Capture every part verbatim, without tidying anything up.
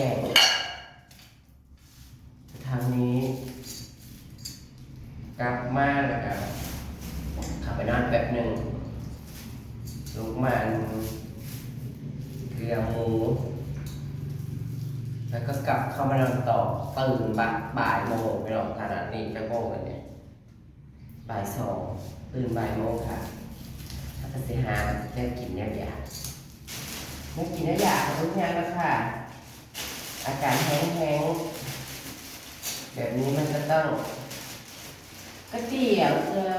ง ทางนี้ กลับมาแล้วก็เข้าไปนอนแป๊บหนึ่ง ลุกมาเกลือหมู แล้วก็กลับเข้ามานอนต่อ ตื่นบ่าย บ่ายโมง พี่น้อง ขนาดนี้จะโมงกันเนี่ย บ่ายสอง ตื่นบ่ายโมงค่ะ แล้วก็สิหาแนวกินแนวอยาก แนวกินแนวอยากก็ทุกอย่างแล้วค่ะ อากาศแห้งๆ แบบนี้มันก็ต้องก๋วยเตี๋ยวจ้า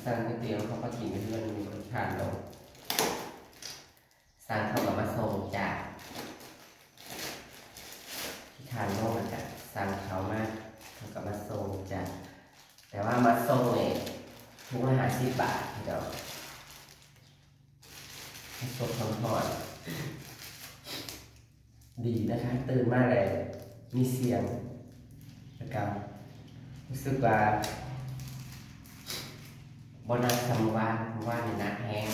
สั่งก๋วยเตี๋ยวเขามากินกันเพื่อนมีคนทานลง สั่งเขาก็มาส่งจ้า ที่ทานลงแล้วก็สั่งเขามา เขาก็มาส่งจ้า แต่ว่ามาส่งเนี่ย ถุงละห้าสิบบาทพี่น้อง สดๆ ร้อนๆ ดีนะคะ ตื่นมาเลย มีเสียง แล้วก็รู้สึกว่า บ่หนักสำหรับวาน วานนี่หนักแฮง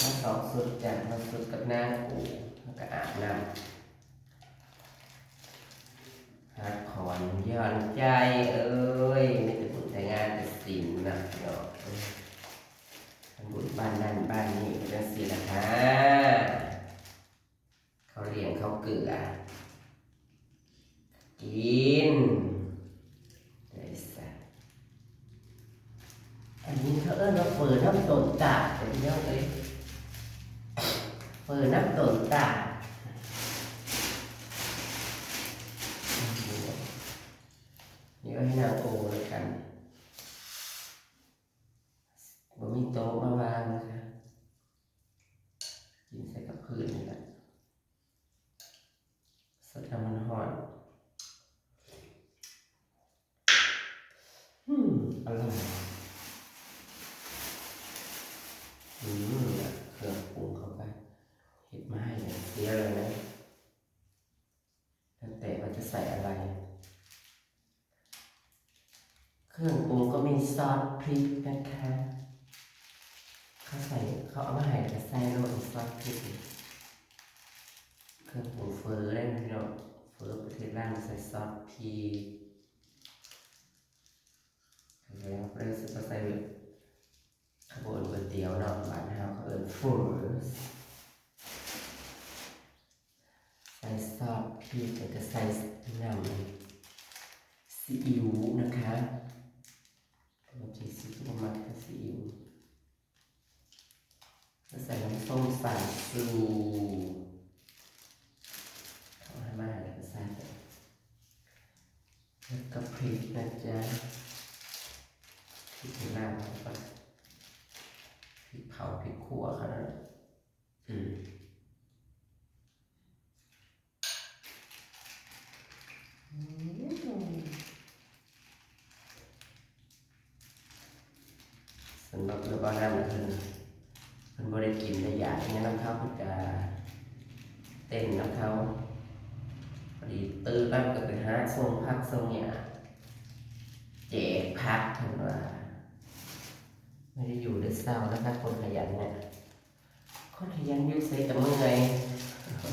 มาสองชุดจ้ะ มาชุดกับนางกู แล้วก็อาบน้ำ พักผ่อนหย่อนใจ เอ้ย มีแต่บุญแต่งานแต่ศีลนะพี่น้อง เอ้ย ทำบุญบ้านนั่นบ้านนี่ก็จังซี่ล่ะค่ะ ข้าวเหลียงข้าวเกลือ กิน ได้ซะ อันนี้เขาเอิ้นว่าเฝอน้ำต้นตาล พี่น้องเอ้ย เฝอน้ำต้นตาล นี่ก็ให้นางโอแล้วกัน บ่มีโต๊ะมาวางนะคะ กินใส่กับพื้นนี่แหละ สดน้ำมันฮ้อน อืม อร่อย อืม เนี่ย เครื่องปรุงเข้าไป เฮ็ดมาให้อย่างเสียเลยนะ แล้วแต่ว่าจะใส่อะไร เครื่องปรุงก็มีซอสพริกนะคะ เขาใส่ เขาเอามาให้แล้วก็ใส่โลดซอสพริก เครื่องปรุงเฝอได้นะพี่น้อง เฝอประเทศลาวใส่ซอสพริก แล้วก็ใส่ เขาบ่เอิ้นก๋วยเตี๋ยวเนาะ บ้านเฮาเขาเอิ้นเฝอ ใส่ซอสพริก แล้วก็ใส่น้ำซีอิ๊วนะคะ ปกติซีอิ๊วบ่มักใส่ซีอิ๊ว แล้วใส่น้ำส้มสายชู เขาให้มาแล้วก็ใส่ แล้วก็พริกนะจ๊ะ พริกลาว แล้วก็พริกเผา พริกขั่วขนาดนั้น อืม อืม สำหรับเรือบ้านนั่นน่ะเพิ่น เพิ่นบ่ได้กินได้อยากอิหยังนำเขา เพิ่นก็เต้นนำเขา พอดีตื่นมาก็ไปหาส่งผักส่งหญ้า แจกผัก เพิ่นว่า ไม่ได้อยู่ได้เศร้านะคะ คนขยันเนี่ย คนขยันอยู่ไสก็เมื่อย ค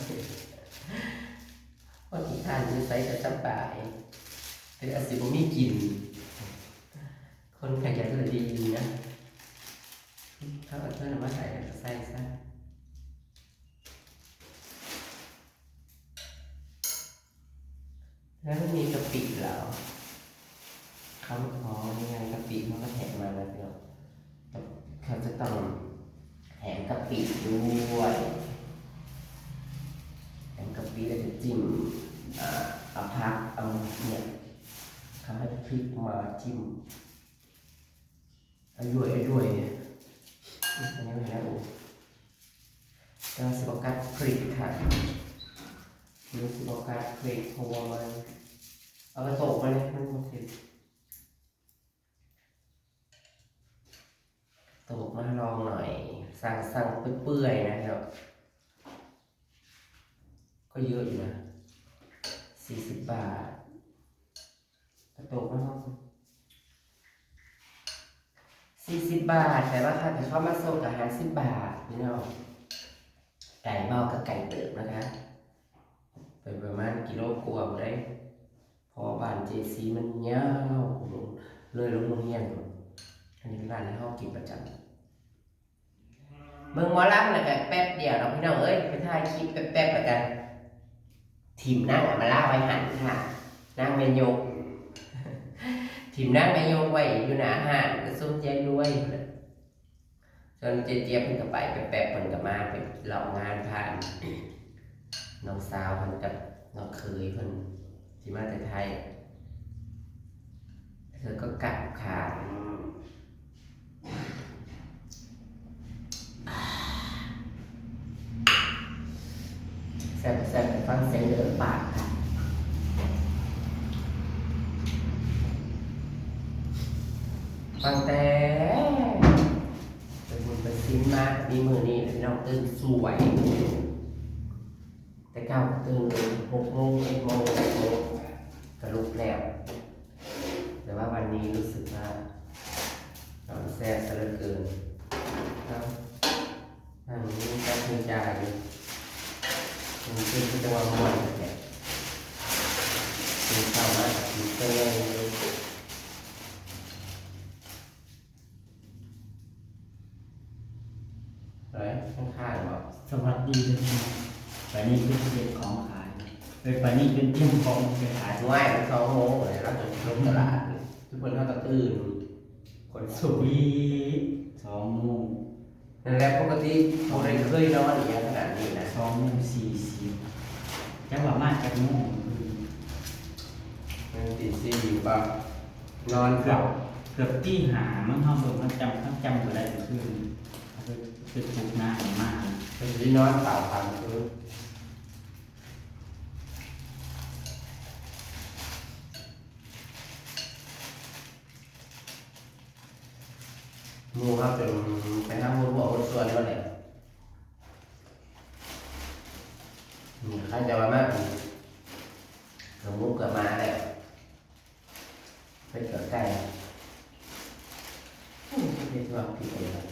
นขี้คร้านอยู่ไสก็สบาย แต่อาจสิบ่มีกิน คนขยันน่ะดีนะ เขาเอาถ้วยน้ำมาใส่แล้วก็ใส่ซะ แล้วมันมีกะปิเหรอ เขาขอมีงานกะปิ เขาก็แถมมาแล้วเนาะ เขาจะต้องแถมกะปิด้วย แถมกะปิแล้วจะจิ้ม อ่า เอาผัก เอาเนี่ย เขาให้พริกมาจิ้ม อร่อย อร่อย อันนี้ไม่ได้โอ้ แต่ว่าสิบ่กัดพริกค่ะ นี่สิบ่กัดพริก เพราะว่ามัน เอากระโตกมาเลย มันบ่เผ็ด โตกมาลองหน่อย สั่ง สั่งเปื่อยๆ นะครับ ก็เยอะอยู่นะ สี่สิบบาท กระโตกมาลอง สี่สิบบาท แต่ว่าถ้าจะเข้ามาส่งก็ห้าสิบบาท พี่น้อง ไกลบ่ ก็ไกลเติบนะคะ กลัวบ่ได้ เพราะว่าบ้านเจซีมันยาว เลยลงโรงเรียน อันนี้เป็นร้านที่เฮากินประจำ เบิ่งหมอลำแล้วก็แป๊บเดียวเนาะพี่น้องเอ้ย ไปถ่ายคลิปแป๊บๆ แล้วกัน ถิ่มนางอำมาลาไว้หั่นค่ะ นางแม่ยก ถิ่มนางแม่ยกไว้อยู่หน้าห้าน ก็ซุมยายรวยพู้นแหละ ส่วนเจ๊เจี๊ยบเพิ่นก็ไปแป๊บๆ เพิ่นก็มา ไปเลาะงานพาน้องสาวเพิ่นกับน้องเขยเพิ่น ที่มาแต่ไทย เธอก็กลับค่ะ แซ่บๆ ไปฟังเสียงเด้อปากค่ะ ตั้งแต่ไปบุญไปศีลมา มีมื้อนี้แหละพี่น้อง ตื่นสวย แต่เก้าก็ตื่นหกโมง เจ็ดโมง แปดโมง ก็ลุกแล้ว แต่ว่าวันนี้รู้สึกว่านอนแซ่บซะเหลือเกิน เอ้า นั่งนี่ก็คือจาอยู่ มันคือจังหวะม่วนแท้ๆ ตื่นเช้ามาก็คือเต้นเลย อะไรข้างๆ เหรอ สวัสดีทุกท่าน ไปนี่คือเก็บของขาย ไป ไปนี่เป็นเตรียมของไปขาย ไหว้มันสองโมงเลย แล้วจนลงตลาด ทุกคนเขาก็ตื่น คนสูง วี สองโมง นั่นแหละ ปกติบ่ได้เคยนอนอีหยังขนาดนี้นะ สองโมงสี่สิบ จังหวะมาจากโมง มันตีสี่อยู่ป่ะ นอน เกือบ เกือบตีห้า มันเฮาเบิ่งมันจำ มันจำบ่ได้ก็คือ เอาไป ไปปลุกน้าให้มา เป็นสินอนสามพันคืน หมู่เฮาจนไปหาหมู่พวกคนชวนแล้วแหละ อืม เขาจะว่ามา เกือบหมูเกือบหมาแล้ว ไปเกือบไก่ อืม เฮ็ดว่าผิดเองนะ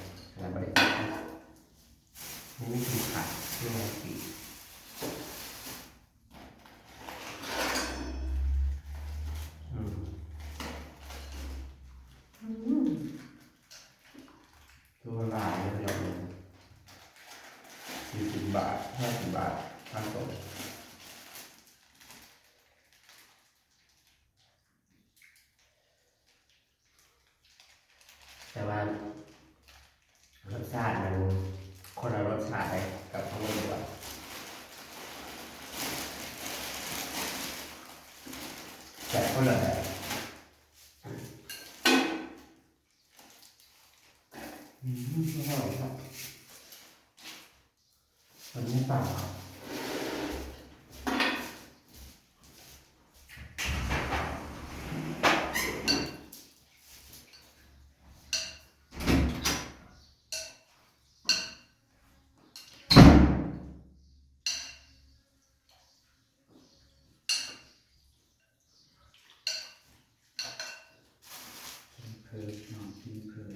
งานบ่ได้ผิดนะ มันไม่กินผัก ไม่ไงกิน อืม อืม ตัวหลายเลยพี่น้อง สี่สิบบาท ห้าสิบบาท ค่าส่ง แต่ว่ารสชาติมันคนละรสชาติเลยกับข้าวเหนียวบวช แต่คนละแบบ อืม อร่อยครับ มันไม่เปล่าครับ กินเพลิน นอนกินเพลิน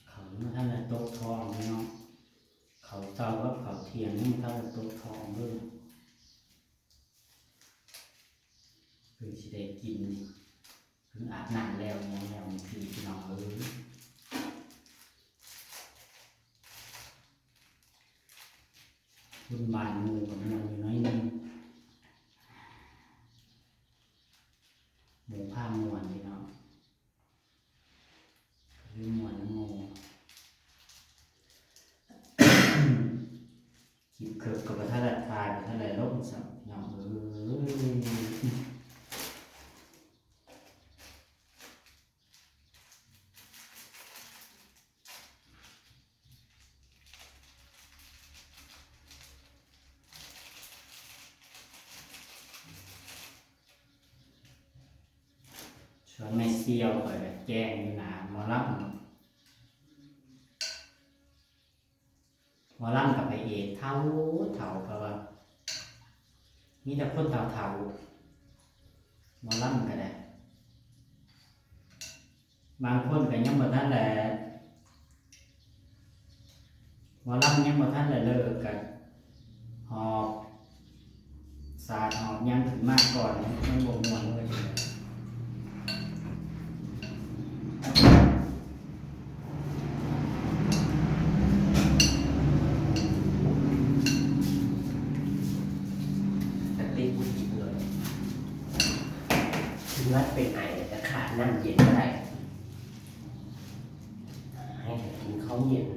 เขายังบ่ทันได้ตกท้องเลยเนาะ เขาเช้ากับเขาเที่ยงยังบ่ทันได้ตกท้องเลย เพิ่งสิได้กิน เพิ่งอาบน้ำแล้ว หยังแล้ว พี่น้องเอ้ย บุญบ้านหมู่ก็ม่วนอยู่หน่อยหนึ่ง หมู่พาม่วนพี่น้อง คือม่วนนำหมู่ คลิปเคิร์ฟก็บ่ทันได้ถ่าย บ่ทันได้ลงซ้ำพี่น้องเอ้ย ส่วนแม่เสี่ยวข้อยก็แกล้งอยู่หน้าหมอลำ หมอลำกับพระเอกเฒ่าเฒ่า เพราะว่ามีแต่คนเฒ่าเฒ่า หมอลำก็ได้ บางคนก็ยังบ่ทันได้ หมอลำยังบ่ทันได้เลิกก็หอบ ยังขึ้นมาก่อน มันบ่ม่วนเลย สติกมันกินเลย ถึงว่าเป็นไอแต่ขาดน้ำเย็นก็ได้ ให้แต่กินข้าวเย็น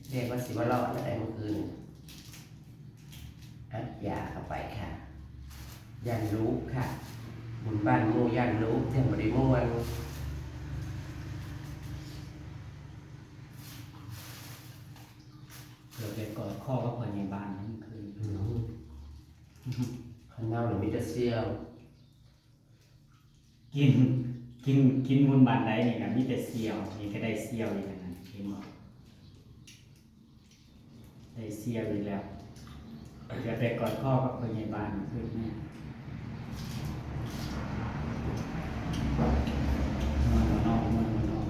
เรียกว่าสิว่าเลาะอะไรเมื่อคืน อัดยาเข้าไปค่ะ ย่านลูกค่ะ บุญบ้านหมู่ย่านลูก ย่านบ่ได้ม่วน เกือบไปกอดคอกับพ่อใหญ่บ้านเมื่อคืน อืม คันเน่าหรือมีแต่เสี่ยว กิน กิน กินบุญบ้านใดนี่นะ มีแต่เสี่ยว นี่ก็ได้เสี่ยวอีกอันนั้น เห็นบ่ ได้เสี่ยวอีกแล้ว เกือบไปกอดคอกับพ่อใหญ่บ้านเมื่อคืนนี่ ม่วนบ่น้อง ม่วนบ่น้อง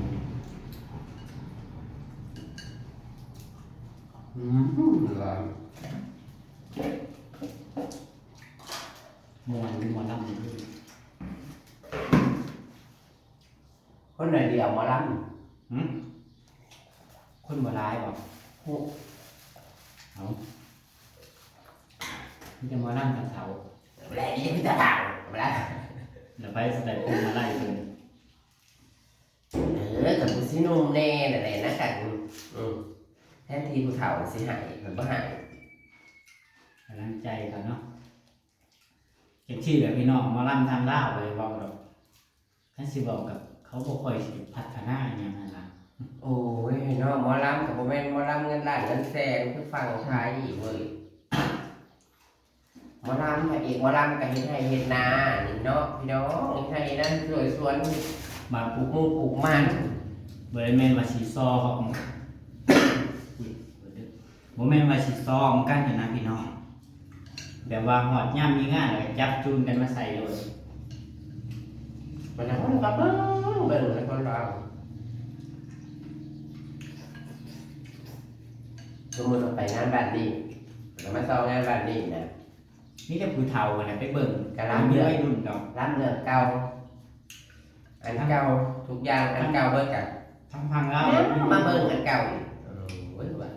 อืม หลาย ม่วนอยู่หมอลำนี่ คนหน่อยเดียวหมอลำ หึ คนบ่หลายบ่ โอ้ เอ้า มีแต่หมอลำกับเฒ่า แล้วนี่มีแต่เฒ่า แล้ว แล้วไปแสดงพวงมาลัยเพิ่น เออ กับผู้สิหนุ่มแน่นั่นแหละนะกัน อืม แทนที่ผู้เฒ่าสิให้ เพิ่นบ่ให้ กำลังใจเขาเนาะ จังซี่แหละพี่น้อง หมอลำทางลาวเลยเว้าดอก คันสิเว้ากับเขาบ่ค่อยสิพัฒนาอิหยังหั้นนะ โอ้ย เนาะ หมอลำก็บ่แม่นหมอลำเงินล้านเงินแสน คือฝั่งไทยเว้ย หมอลำพระเอกหมอลำก็เฮ็ดไร่เฮ็ดนานี่เนาะพี่น้อง เฮ็ดไร่เฮ็ดนา สวน สวน มาปลูกหมู่ปลูกมัน บ่ได้แม่นว่าสิซอของ อุ้ย บ่แม่นว่าสิซอของกันหั้นนะพี่น้อง แบบว่าฮอดยามมีงานแล้วก็จับจูนกันมาใส่โลด มันนะ มันก็เบิ่ง เบิ่งแล้วคนลาว สมมุติว่าไปงานบ้านนี้ แล้วมาซองงานบ้านนี้นะ มีแต่ผู้เฒ่าหั้นนะไปเบิ่ง ก็ลำ มีวัยรุ่นดอก ลำเรื่องเก่า อันเก่า ทุกอย่างอันเก่าเบิดกัน ทางฝั่งลาว แม่นมาเบิ่งอันเก่าอีก โอ้ย ว่า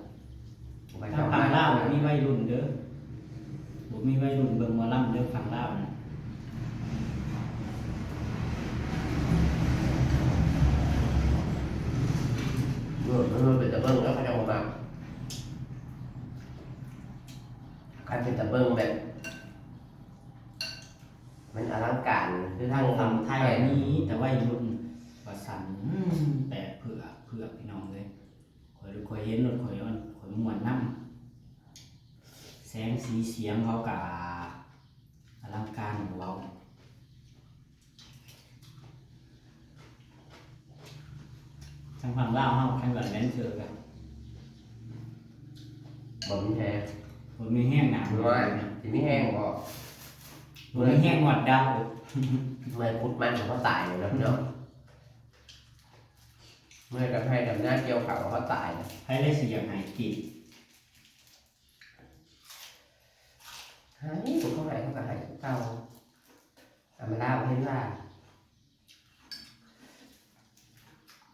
ทางฝั่งลาวบ่มีวัยรุ่นเด้อ บ่มีวัยรุ่นเบิ่งหมอลำเด้อฝั่งลาวนะ เออ เออ เป็นตาเบิ่งแล้วเขาจะบ่มัก คันเป็นตาเบิ่งแบบ มันอลังการ คือทาง ทางฝั่งไทยมีแต่วัยรุ่นว่าซั่น อืม แปลกเผือก เผือกพี่น้องเอ้ย ข้อย ข้อยเห็นรถข้อย ข้อยม่วนนำ แสงสีเสียงเขาก็อลังการของเรา ทางฝั่งลาวเฮา ทางหลังแดนเซอร์กัน บ่มีแฮง บ่มีแฮงหนา ว่าสิมีแฮงบ่ บ่มีแฮงหอดดาว เมื่อยพุดมันเขาตายแล้วเนาะ เมื่อยดำไร่ดำนาเกี่ยวข้าวเขาตายแล้ว ไผเลยสิอยากให้กิน ให้ผู้เขาให้เขาก็ให้คือเก่า เอามาเล่าให้ว่า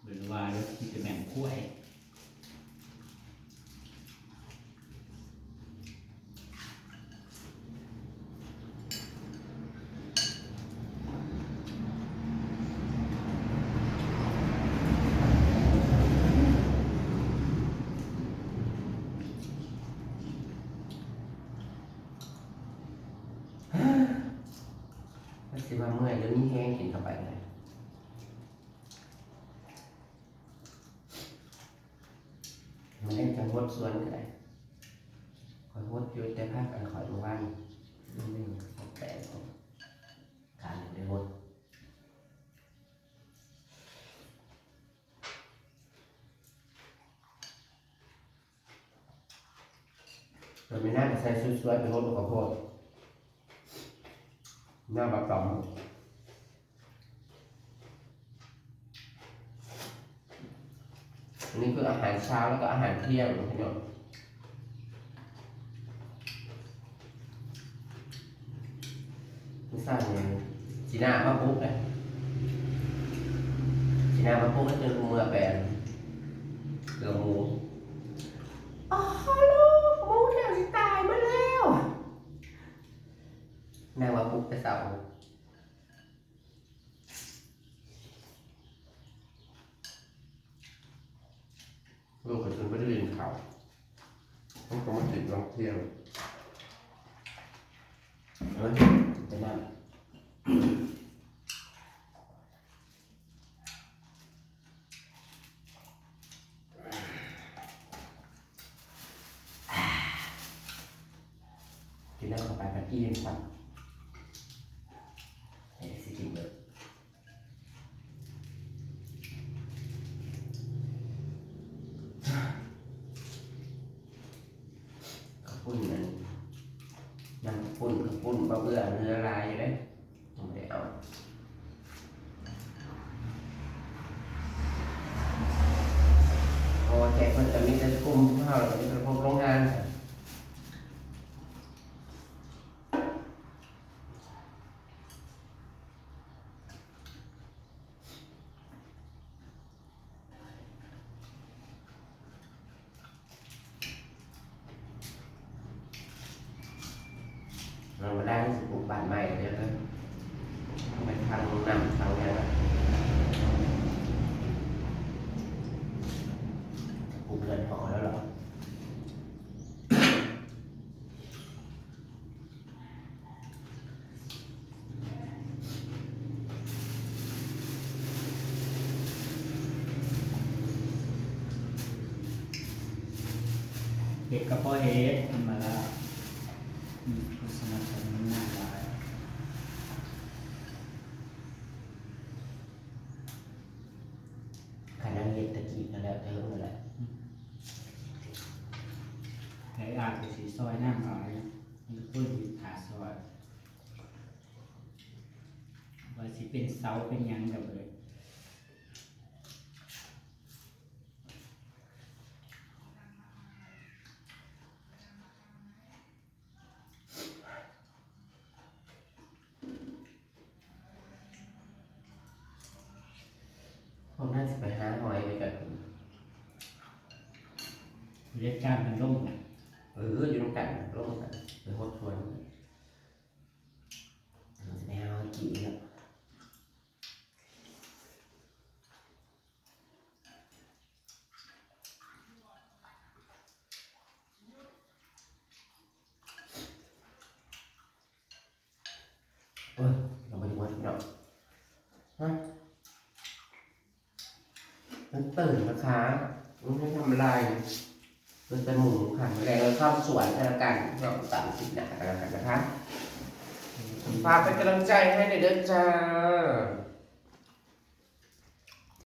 เป็นว่าเด้อ มีแต่แม่นควาย มันสิว่าเมื่อยหรือมีแฮงกินเข้าไปไง มันได้จังหดสวนก็ได้ ข้อยหดอยู่แต่พักอันข้อยเมื่อวาน มันหนึ่งหกแปด การได้หด มันไม่น่าจะใส่ชุดสวยไปหดกับข้าวโพด หน้าบักตอม อันนี้คืออาหารเช้าแล้วก็อาหารเที่ยงพี่น้อง สั่งจีน่ามาปลุกเลยจีน่ามาปลุกให้จนเมื่อแปลงเกลือหมู อ๋อ ลูกหมูแถวสิตายมาแล้ว นางมาปลุกแต่เช้า ลูกก็จนไม่ได้กินข้าว ต้องมากินตอนเที่ยง เฮ้ย จะนั่ง กินแล้วเข้าไปก็อิ่มครับ เฮ้ย สิกินเลย ข้าวปุ้นนั่น น้ำข้าวปุ้น ข้าวปุ้นบ่เบื่อ เนื้อลายอยู่เด้ บ่ได้เอา โอ้ แจกเพิ่นก็มีแต่กลุ่มเฮา แล้วก็มีแต่พวกโรงงาน เรามาได้สิปลูกบ้านใหม่เลยนะ ไปทางน้ำทางแนวนะ ปลูกเรือนหอแล้วเหรอ เฮ็ดก็พอเฮ็ด ธรรมดา อืม ผู้สนับสนุนงานหลาย คันนั่งเฮ็ดตะกี้ก็แล้วแต่เฮิงนั่นแหละ อืม แต่อาจจะสิซอยน้ำหลาย มันก็ควรสิหาซอย ว่าสิเป็นเสาเป็นหยังก็บ่ได้ พวกนั้นสิไปหาหอยไปกับ เฮ็ดการมันลง เออ อยู่นำกัน ลงกัน ไปฮอดสวน สิไปหาหอยกินแล้ว โอ้ย เราไม่ได้วัดเนาะ ฮะ มันตื่นนะคะ มันไม่ทำอะไร มันจะหมูค่ะ แรงเราเข้าสวนกันละกัน เราสามสิบหนากันแล้วกันนะคะ ฝากเป็นกำลังใจให้หน่อยเด้อจ้า